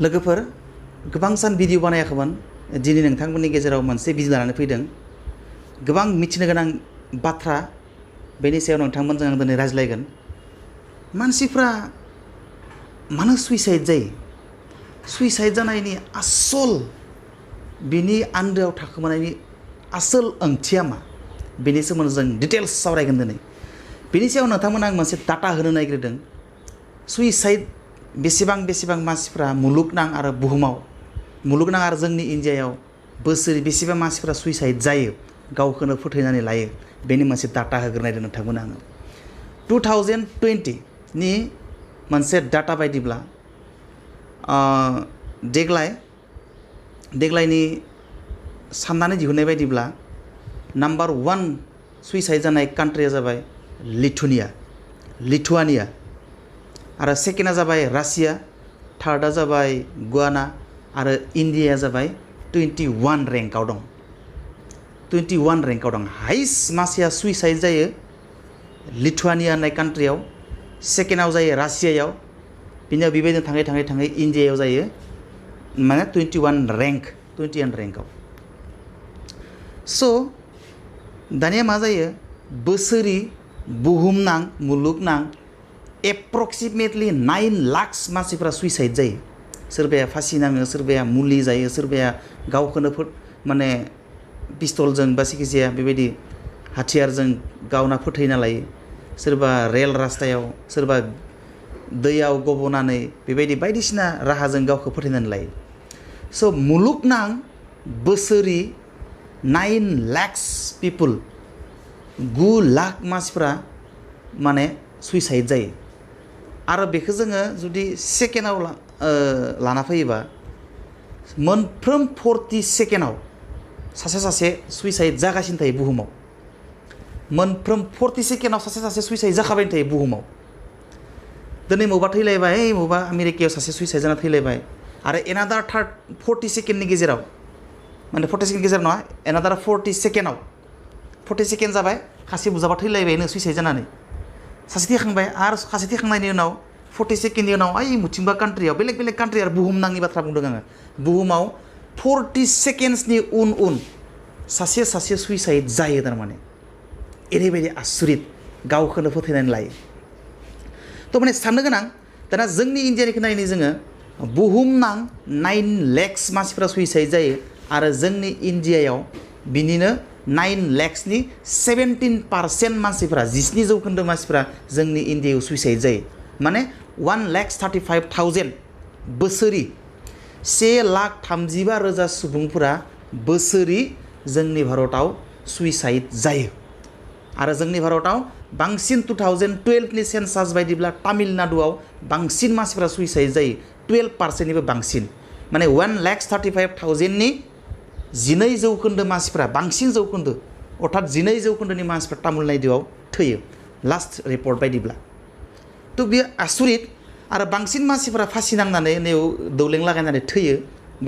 लोगोफोर गोबां सान भिडिअ बानायाखैमोन दिनै नोंथांमोननि गेजेराव मोनसे भिडिअ लानानै फैदों गोबां मिथिनो गोनां बाथ्रा बेनि सायाव नोंथांमोनजों आं दिनै रायज्लायगोन मानसिफ्रा मानो सुइसाइड जायो सुइसाइड जानायनि आसल बिनि आन्दोआव थाखोमानायनि आसल ओंथिया मा बेनि सोमोन्दै जों डिटेल्स सावरायगोन दिनै बेनि सायाव नोंथांमोन आं मोनसे डाटा होनो नागिरदों सुइसाइड बेसेबां मानसिफ्रा मुलुगनां आरो बुहुमाव मुलुगनां आरो जोंनि इन्डियायाव बोसोरै बेसेबां मानसिफ्रा सुइसाइड जायो गावखौनो फोथैनानै लायो बेनि मोनसे डाटा होग्रोनायदों नोंथांमोन आङो 2020 नि मोनसे डाटा बायदिब्ला देग्लायनि साननानै दिहुननाय बायदिब्ला नाम्बार 1 सुइसाइड जानाय कान्ट्रिया जाबाय लिथुआनिया आरो सेकेन्डआ जाबाय रासिया थार्डआ जाबाय गुयाना आरो इन्डियाया जाबाय 21 रेंकआव दं 21 रेंकआव दं हाइस्ट मानसिया सुइसाइड जायो लिथुआनिया होननाय कान्ट्रियाव सेकेन्डआव जायो रासियायाव बिनियाव बेबायदिनो थाङै इन्डियायाव जायो माने 21 रेंकआव स' दानिया मा जायो बोसोरि बुहुमनां मुलुगनां एप्रक्सिमेटलि 9 लाख मानसिफ्रा सुइसाइड जायो सोरबाया फासि नाङो सोरबाया मुलि जायो सोरबाया गावखौनो माने पिस्तलजों बा जायखिजाया बेबायदि हाथियारजों गावना फोथैना लायो सोरबा रेल रास्तायाव सोरबा दैयाव गब'नानै बेबायदि बायदिसिना राहाजों गावखौ फोथैनानै लायो स' मुलुगनां बोसोरि 9 लाख पिपुल 9 लाख मानसिफ्रा माने सुइसाइड जायो आरो बेखौ जोङो जुदि सेकेन्डआव लाना फैयोबा मोनफ्रोम 40 सेकेन्डआव सासे सुइसाइड जागासिनो थायो बुहुमाव मोनफ्रोम 40 सेकेन्डआव सासे सुइसाइड जाखाबाय थायो बुहुमाव दिनै मबा थैलायबाय मबा आमेरिकायाव सासे सुइसाइड जाना थैलायबाय आरो एनादार 40 सेकेन्डनि गेजेराव माने 40 सेकेन्ड गेजेराव नङा एनादार 40 सेकेन्ड जाबाय खासे बुजाबा थैलायबायनो सुइसाइड जानानै सासे थैखांबाय आरो सासे थैखांनायनि उनाव 40 सेकेन्डनि उनाव मुथिंबा कान्ट्रियाव बेलेग कान्ट्रि आरो बुहुमनांनि बाथ्रा बुंदों आङो बुहुमाव 40 सेकेन्डसनि उन सासे सुइसाइड जायो थारमाने ओरैबायदि आसरित गावखौनो फोथैनानै लायो थ' माने साननो गोनां दाना जोंनि इन्डियानिखौ नायनो जोङो बुहुमनां 9 लाख मानसिफ्रा सुइसाइड जायो आरो जोंनि इन्डियायाव बिनिनो 9 लाखनि 17% मानसिफ्रा 17% मानसिफ्रा जोंनि इन्डियायाव सुइसाइड जायो माने 1,35,000 बोसोरि 1,35,000 सुबुंफोरा बोसोरि जोंनि भारताव सुइसाइड जायो आरो जोंनि भारताव बांसिन 2012नि सेन्सास बायदिब्ला तामिलनाडुआव बांसिन मानसिफ्रा सुइसाइड जायो 12%निबो बांसिन माने 1,35,000नि 12% मानसिफ्रा बांसिन जौखोन्दो अर्थात 12%नि मानसिफ्रा तामिलनाडुआव थैयो लास्ट रिपर्ट बायदिब्ला थ' बेयो आसरित आरो बांसिन मानसिफ्रा फासि नांनानै दौलें लागायनानै थैयो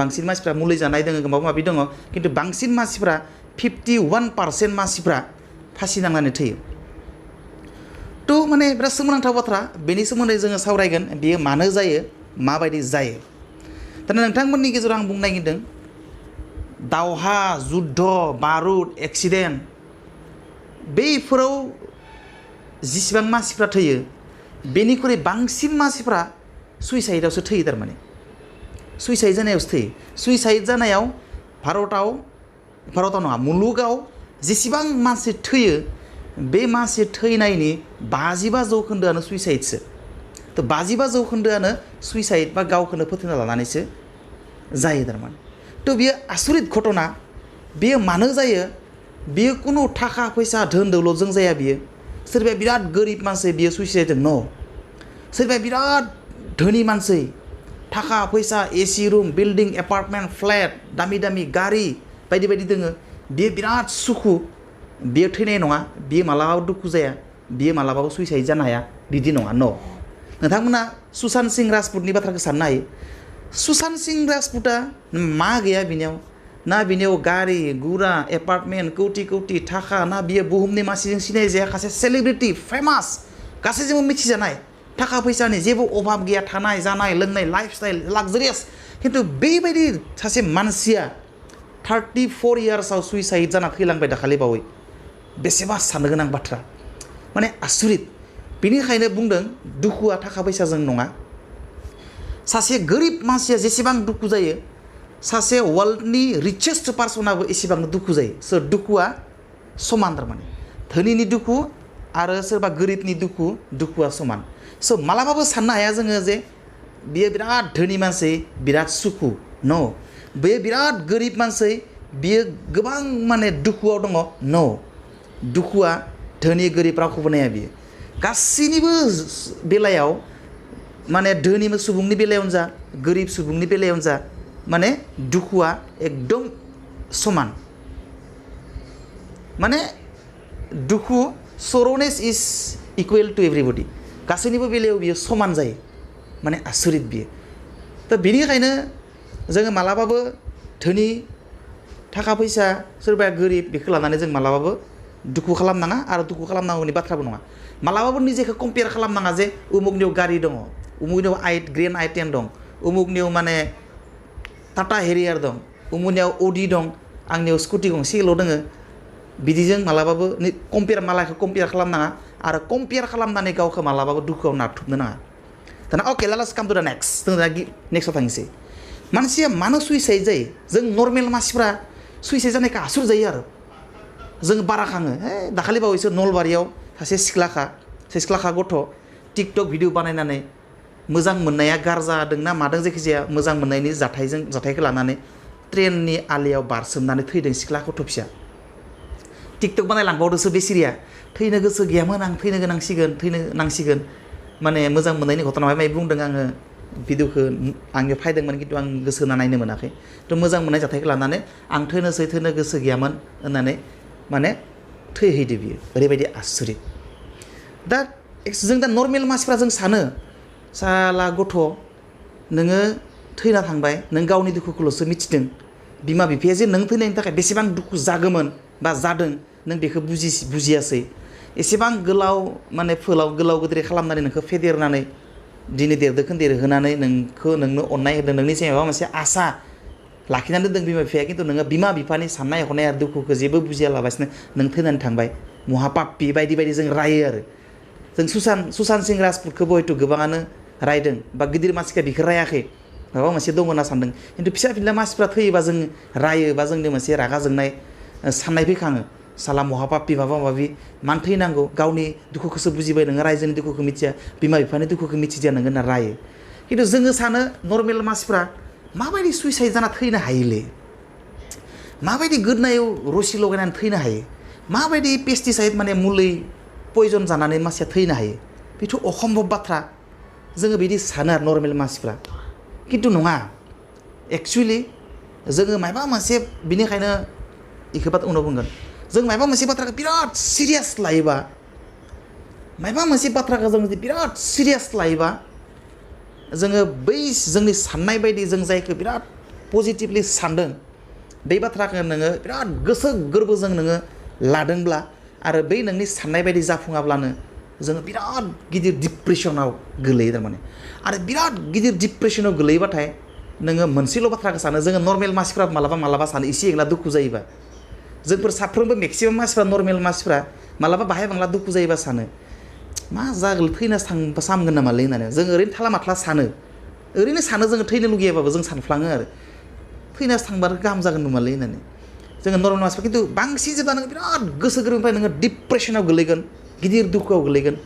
बांसिन मानसिफ्रा मुलि जानाय दङ माबा माबि दङ खिन्थु बांसिन मानसिफ्रा 51% मानसिफ्रा फासि नांनानै थैयो थ' माने बिराद सोमोनांथाव बाथ्रा बेनि सोमोन्दै जोङो सावरायगोन बेयो मानो जायो माबायदि जायो दा नोंथांमोननि गेजेराव आं बुंनो नागिरदों दावहा जुद्ध बारुद एक्सिडेन्ट बैफोराव जिसिबां मानसिफ्रा थैयो बेनिख्रुइ बांसिन मानसिफ्रा सुइसाइडआवसो थैयो थारमाने सुइसाइड जानायावसो थैयो सुइसाइड जानायाव भारताव नङा मुलुगाव जेसेबां मानसि थैयो बे मानसि थैनायनि 55% सुइसाइडसो थ' 55% सुइसाइड बा गावखौनो फोथैना लानानैसो जायो थारमाने थ' बियो आसरित घटना बेयो मानो जायो बेयो खुनु थाखा फैसा धोन दौलतजों जाया बियो सोरबाया बिराद गोरिब मानसि बियो सुइसाइड न सोरबाया बिराद धोनि मानसि थाखा फैसा AC room building apartment flat दामि गारि बायदि दोङो बियो बिराद सुखु बियो थैनाय नङा बियो मालाबाबो दुखु जाया बियो मालाबाबो सुइसाइड जानो हाया बिदि नङा नोंथांमोना सुशान्त सिंह राजपुतनि बाथ्राखौ साननो हायो सुशान्त सिंह राजपुतआ मा गैया बिनियाव गारि गुरा एपार्टमेन्ट कौटि थाखा ना बियो बुहुमनि मानसिजों सिनाय जाया सासे सेलिब्रिटि फेमास गासैजोंबो मिथिजानाय थाखा फैसानि जेबो अभाब गैया थानाय जानाय लोंनाय लाइफस्टाइल लाक्जारियास खिन्थु बेबायदि सासे मानसिया 34 इयार्सआव सुइसाइड जाना थैलांबाय दाखालि बावै बेसेबा साननो गोनां बाथ्रा माने आसुरित बेनिखायनो बुंदों दुखुआ थाखा फैसाजों नङा सासे गोरिब मानसिया जेसेबां दुखु जायो सासे वर्ल्डनि रिचेस्ट पार्सनाबो एसेबांनो दुखु जायो सो दुखुआ समान थारमाने धोनिनि दुखु आरो सोरबा गोरिबनि दुखुआ समान स' मालाबाबो साननो हाया जोङो जे बियो बिराद धोनि मानसि बिराद सुखु न' बेयो बिराद गोरिब मानसि बियो गोबां माने दुखुआव दङ न' दुखुआ धोनि गोरिब रावखौबो नाया बियो गासैनिबो बेलायाव माने धोनि सुबुंनि बेलायावनो जा गोरिब सुबुंनि बेलायावनो जा माने दुखुआ एकदम समान माने दुखु सरोनेस इज इकुवेल टु एभ्रिबडी गासैनिबो बेलायाव बियो समान जायो माने आसुरित बियो दा बेनिखायनो जोङो मालाबाबो धोनि थाखा फैसा सोरबाया गोरिब बेखौ लानानै जों मालाबाबो दुखु खालामनाङा आरो दुखु खालामनांगौनि बाथ्राबो नङा मालाबाबो निजेखौ कम्पेयार खालामनाङा जे उमुगनियाव गारि दङ उमुगनियाव ग्रेन्ड i10 दं उमुगनियाव माने टाटा हेरियार दं उमुगनियाव अडि दं आंनियाव स्कुटि गंसेल' दोङो बिदिजों मालाबाबो मालायखौ कम्पेयार खालामनाङा आरो कम्पेयार खालामनानै गावखौ मालाबाबो दुखुआव नारथुबनो नाङा दाना अके लेट्स काम टु द नेक्स्ट जों दा नेक्स्टआव थांनोसै मानसिया मानो सुइसाइड जायो जों नर्मेल मानसिफ्रा सुइसाइड जानायखौ आसुर जायो आरो जों बारा खाङो दाखालि बावैसो नलबारियाव सासे सिख्लाखा गथ' टिकटक भिडिअ बानायनानै मोजां मोननाया गारजादों ना मादों जायखिजाया मोजां मोननायनि जाथायखौ लानानै ट्रेननि आलियाव बारसोमनानै थैदों सिख्ला गथ' फिसा टिकटक बानायलांबावदोंसो बे सिरिया थैनो गोसो गैयामोन आं थैनो नांसिगोन माने मोजां मोननायनि घटना माय बुंदों आङो भिडिअखौ आंनियाव फायदोंमोन खिन्थु आं गोसो होना नायनो मोनाखै थ' मोजां मोननाय जाथायखौ लानानै आं थैनो गोसो गैयामोन होननानै माने थैहैदो बियो ओरैबायदि आसुरित दा जों दा नर्मेल मानसिफ्रा जों सानो साला गथ' नोङो थैना थांबाय नों गावनि दुखुखौल'सो मिथिदों बिमा बिफाया जे नों थैनायनि थाखाय बेसेबां दुखु जागौमोन बा जादों नों बेखौ बुजियासै एसेबां गोलाव माने गोलाव गोदोरै खालामनानै नोंखौ फेदेरनानै दिनै देरहोनानै नोंनो अननाय होदों नोंनि सायाव माबा मोनसे आसा लाखिनानै दोनदों बिमा बिफाया खिन्थु नोङो बिमा बिफानि साननाय हनाय आरो दुखुखौ जेबो बुजियालाबासिनो नों थैनानै थांबाय महापाप्पि बायदि जों रायो आरो जों सुशान्त सिं राजपुतखौबो हयथ' गोबाङानो रायदों बा गिदिर मानसिया बिखौ रायाखै माबा मोनसे दं होनना सानदों खिन्थु फिसा फिनला मानसिफ्रा थैयोबा जों रायो बा जोंनि मोनसे रागा जोंनाय साननाय फैखाङो साला महापाप्पि माबा माबि मानो थैनांगौ गावनि दुखुखौसो बुजिबाय नोङो रायजोनि दुखुखौ मिथिया बिमा बिफानि दुखुखौ मिथिया नोङो होनना रायो खिन्थु जोङो सानो नर्मेल मानसिफ्रा माबायदि सुइसाइड जाना थैनो हायोलै माबायदि गोदनायाव रसि लगायनानै थैनो हायो माबायदि पेस्टिसाइड माने मुलि पयजन जानानै मानसिया थैनो हायो बेथ' असम्भब बाथ्रा जोङो बिदि सानो आरो नर्मेल मानसिफ्रा खिन्थु नङा एक्सुवेलि जोङो माबा मोनसे बिनिखायनो इखौ उनाव बुंगोन जों माबा मोनसे बाथ्राखौ बिराद सिरियास लायोबा जोङो बै जोंनि साननाय बायदि जों जायखौ बिराद पजिटिभलि सानदों बै बाथ्राखौ नोङो बिराद गोसो गोरबोजों नोङो लादोंब्ला आरो बै नोंनि साननाय बायदि जाफुङाब्लानो जोङो बिराद गिदिर डिप्रेसनाव गोलैयो थारमाने आरो बिराद गिदिर डिप्रेसनाव गोलैबाथाय नोङो मोनसेल' बाथ्राखौ सानो जोङो नर्मेल मानसिफ्रा मालाबा सानो एसे एला दुखु जायोबा जोंफोर साफ्रोमबो मेक्सिमाम मानसिफ्रा नर्मेल मानसिफ्रा मालाबा बाहाय बांला दुखु जायोबा सानो मा जागोन थैना सामगोन नामालै होननानै जों ओरैनो थाला माथला सानो जोङो थैनो लुगैयाबाबो जों सानफ्लाङो आरो थैना थांबा गाहाम जागोन नामालै होननानै जोङो नर्मेल मानसिफ्रा खिन्थु बांसिन जेब्ला नोङो बिराद गोसो गोरबोनिफ्राय नोङो डिप्रेसनाव गोलैगोन गिदिर दुखुआव गोलैगोन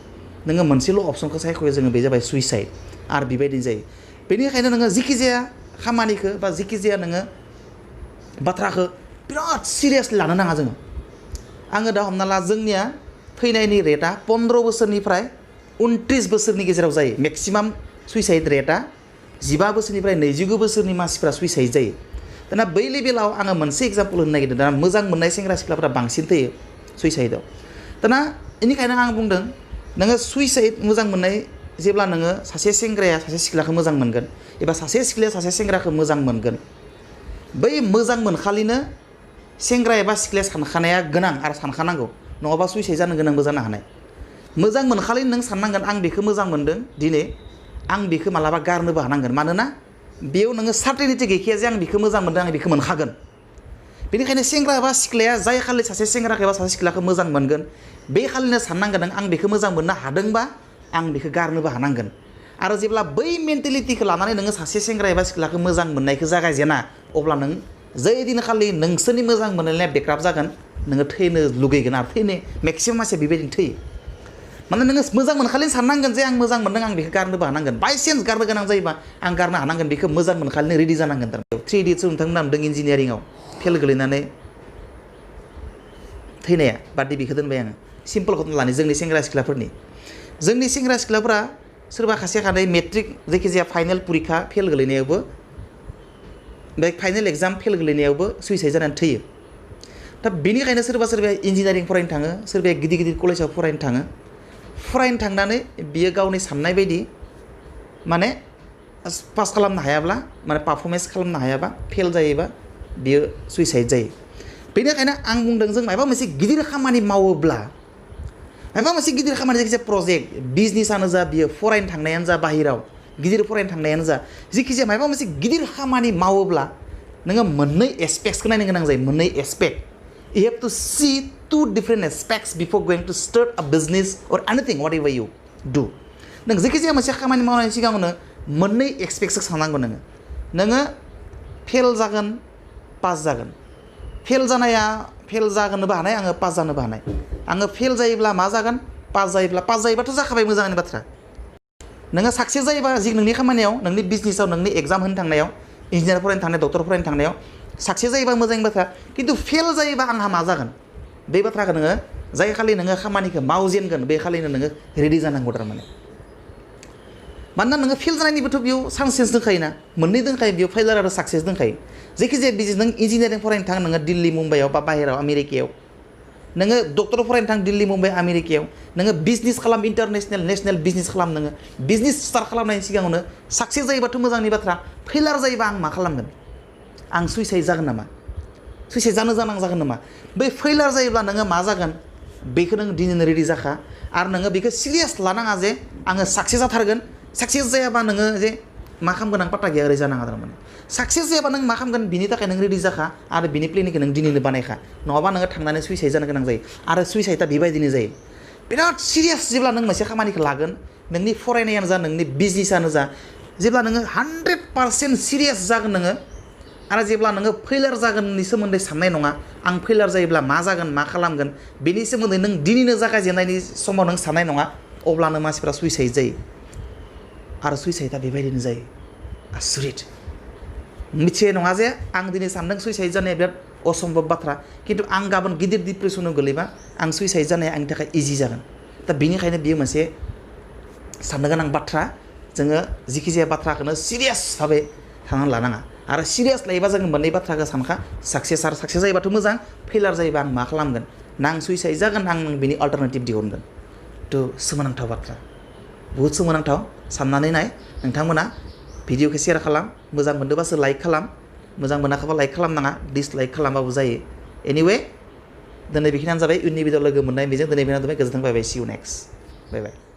नोङो मोनसेल' अपसनखौ सायख'यो जोङो बे जाबाय सुइसाइड आरो बेबायदिनो जायो बेनिखायनो नोङो जिखि जाया खामानिखौ बा जिखि जाया नोङो बाथ्राखौ बिराद सिरियासलि लानो नाङा जोङो आङो दा हमना ला जोंनिया थैनायनि रेटआ 15 बोसोरनिफ्राय 29 बोसोरनि गेजेराव जायो मेक्सिमाम सुइसाइड रेटआ 15 बोसोरनिफ्राय 29 बोसोरनि मानसिफ्रा सुइसाइड जायो दाना बै लेभेलाव आङो मोनसे एग्जाम्पल होनो नागिरदों दाना मोजां मोननाय सेंग्रा सिख्लाफोरा बांसिन थैयो सुइसाइडआव दाना बेनिखायनो आं बुंदों नोङो सुइसाइड मोजां मोननाय जेब्ला नोङो सासे सेंग्राया सासे सिख्लाखौ मोजां मोनगोन एबा सासे सिख्लाया सासे सेंग्राखौ मोजां मोनगोन बै मोजां मोनखालिनो सेंग्रा एबा सिख्लाया सानखानाया गोनां आरो सानखानांगौ नङाबा सुइसाइड जानो गोनांबो जानो हानाय मोजां मोनखालि नों साननांगोन आं बेखौ मोजां मोनदों दिनै आं बेखौ मालाबा गारनोबो हानांगोन मानोना बेयाव नोङो सार्टेनिटि गैखाया जे आं बेखौ मोजां मोनदों आं बेखौ मोनखागोन बेनिखायनो सेंग्रा एबा सिख्लाया जाय खालि सासे सेंग्राखौ एबा सासे सिख्लाखौ मोजां मोनगोन बे खालिनो साननांगोन नों आं बेखौ मोजां मोननो हादोंबा आं बेखौ गारनोबो हानांगोन आरो जेब्ला बै मेन्टेलिटिखौ लानानै नोङो सासे सेंग्रा एबा सिख्लाखौ मोजां मोननायखौ जागायजेना अब्ला नों जै दिनखालि नोंसोरनि मोजां मोनलायनाया बेकआप जागोन नोङो थैनो लुगैगोन आरो थैनो मेक्सिमाम मानसिया बेबायदिनो थैयो माने नोङो मोजां मोनखालि साननांगोन जे आं मोजां मोनदों आं बेखौ गारनोबो हानांगोन बायसेन्स गारनो गोनां जायोबा आं गारनो हानांगोन बेखौ मोजां मोनखालिनो रेडि जानांगोन थारमाने 3 इडियट्स नोंथांमोना नुदों इन्जिनियारिंआव फेल गोलैनानै थैनाया बादि बेखौ दोनबाय आङो सिम्पलखौनो लानि जोंनि सेंग्रा सिख्लाफोरा सोरबा खासे खानै मेट्रिक जायखिजाया फाइनेल परिखा फेल गोलैनायावबो बे फाइनेल एग्जाम फेल गोलैनायावबो सुइसाइड जानानै थैयो दा बेनिखायनो सोरबाया इन्जिनियारिं फरायनो थाङो सोरबाया गिदिर गिदिर कलेजाव फरायनो थांनानै बियो गावनि साननाय बायदि माने पास खालामनो हायाब्ला माने पारफरमेन्स खालामनो हायाबा फेल जायोबा बियो सुइसाइड जायो बेनिखायनो आं बुंदों जों माबा मोनसे गिदिर खामानि मावोब्ला माबा मोनसे गिदिर खामानि जायखिजाया प्रजेक्ट बिजनेसआनो जा बियो फरायनो थांनायानो जा बाहेराव गिदिर फरायनो थांनायानो जा जिखिजाया माबा मोनसे गिदिर खामानि मावोब्ला नोङो मोननै एस्पेक्ट्सखौ नायनो गोनां जायो मोननै aspect you have to see two different aspects before going to start a business or anything whatever you do नों जिखिजाया मोनसे खामानि मावनायनि सिगाङावनो मोननै एस्पेक्ट्सखौ साननांगौ नोङो फेल जागोन पास जागोन फेल जागोननोबो हानाय आङो पास जानोबो हानाय आङो फेल जायोब्ला मा जागोन पास जायोबाथ' जाखाबाय मोजांनि बाथ्रा नोङो साक्सेस जायोबा जि नोंनि खामानियाव नोंनि बिजनेसाव नोंनि एग्जाम होनो थांनायाव इन्जिनियार फरायनो थांनाय डक्टर फरायनो थांनायाव साक्सेस जायोबा मोजांनि बाथ्रा खिन्थु फेल जायोबा आंहा मा जागोन बे बाथ्राखौ नोङो जाय खालि नोङो खामानिखौ मावजेनगोन बे खालिनो नोङो रेडि जानांगौ थारमाने मानोना नोङो फेल जानायनिबोथ' बेयाव चान्सेस दंखायोना मोननै दंखायो बेयाव फेलार आरो साक्सेस दंखायो जायखिजाया बिजनेस नों इन्जिनियारिं फरायनो थां नोङो दिल्ली मुम्बाइआव बा बाहेराव आमेरिकायाव नोङो डक्टर फरायनो थां दिल्ली मुम्बाइ आमेरिकायाव नोङो बिजनेस खालाम इन्टारनेसनेल नेसनेल बिजनेस खालाम नोङो बिजनेस स्टार्ट खालामनायनि सिगाङावनो साक्सेस जायोबाथ' मोजांनि बाथ्रा फेलार जायोबा आं मा खालामगोन आं सुइसाइड जागोन नामा सुइसाइड जागोन नामा बै फेलार जायोब्ला नोङो मा जागोन बेखौ नों दिनैनो रेडि जाखा आरो नोङो बेखौ सिरियास लानाङा जे आङो साक्सेस जाथारगोन साक्सेस जायाबा नोङो जे मा खालामगोन आं पात्ता गैया ओरै जानाङा थारमाने साक्सेस जायाबा नों मा खालामगोन बिनि थाखाय नों रेडि जाखा आरो बिनि प्लेनिंखौ नों दिनैनो बानायखा नङाबा नोङो थांनानै सुइसाइड जानो गोनां जायो आरो सुइसाइडआ बेबायदिनो जायो बिराद सिरियास जेब्ला नों मोनसे खामानिखौ लागोन नोंनि फरायनायानो जा नोंनि बिजनेसआनो जा जेब्ला नोङो 100% सिरियास जागोन नोङो आरो जेब्ला नोङो फेलार जागोननि सोमोन्दै साननाय नङा आं फेलार जायोब्ला मा जागोन मा खालामगोन बेनि सोमोन्दै नों दिनैनो जागायजेननायनि समाव नों साननाय नङा अब्लानो मानसिफ्रा सुइसाइड जायो आरो सुइसाइडआ बेबायदिनो जायो आसुरित मिथिनाय नङा जे आं दिनै सानदों सुइसाइड जानाया बिराद असम्भब बाथ्रा खिन्थु आं गाबोन गिदिर डिप्रेसनाव गोलैबा आं सुइसाइड जानाया आंनि थाखाय इजि जागोन दा बेनिखायनो बियो मोनसे साननो गोनां बाथ्रा जोङो जिखिजाया बाथ्राखौनो सिरियास भाबै थांनानै लानाङा आरो सिरियास लायोबा जोङो मोननै बाथ्राखौ सानखा साक्सेस जायोबाथ' मोजां फेलार जायोबा आं मा खालामगोन ना आं सुइसाइड जागोन आं बिनि अल्टारनेटिभ दिहुनगोन थ' सोमोनांथाव बाथ्रा बुहुत सोमोनांथाव साननानै नाय नोंथांमोना भिडिअखौ शेयार खालाम मोजां मोनदोंबासो लाइक खालाम मोजां मोनाखैबा लाइक खालामनाङा डिसलाइक खालामबाबो जायो एनिवे दिनै बेखिनियानो जाबाय उननि भिडिअ लोगो मोननाय बेजों दिनै बेखिनियानो जाबाय गोजोन्थों बाय बाय सि इउ नेक्स्ट बाय बाय